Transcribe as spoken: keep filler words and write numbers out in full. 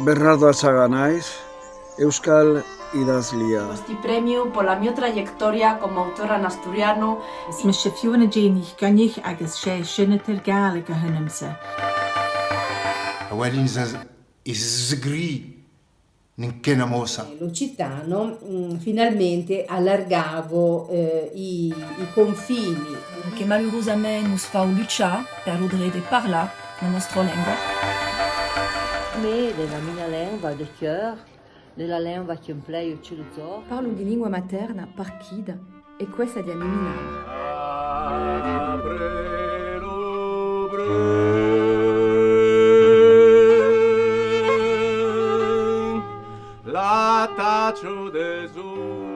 Bernarda Chaganais, Euskal Idazlia. Este premio por la mi trayectoria como autora en asturiano. Es mé sche fiu na djénich gannich agus sche sche na tergale ga hönnemse. Awelin is zgri n'inchena mossa. L'occitano mm, finalmente allargavo eh, i, i confini. Que malurosament nos fau luchar per lo dret de parlar la nòstra lenga. Mé de la mina lenva de cœur, de la lenva qu'emplèio chilzor. Parlo di lingua materna parchida e questa di animinana. La tacho de zu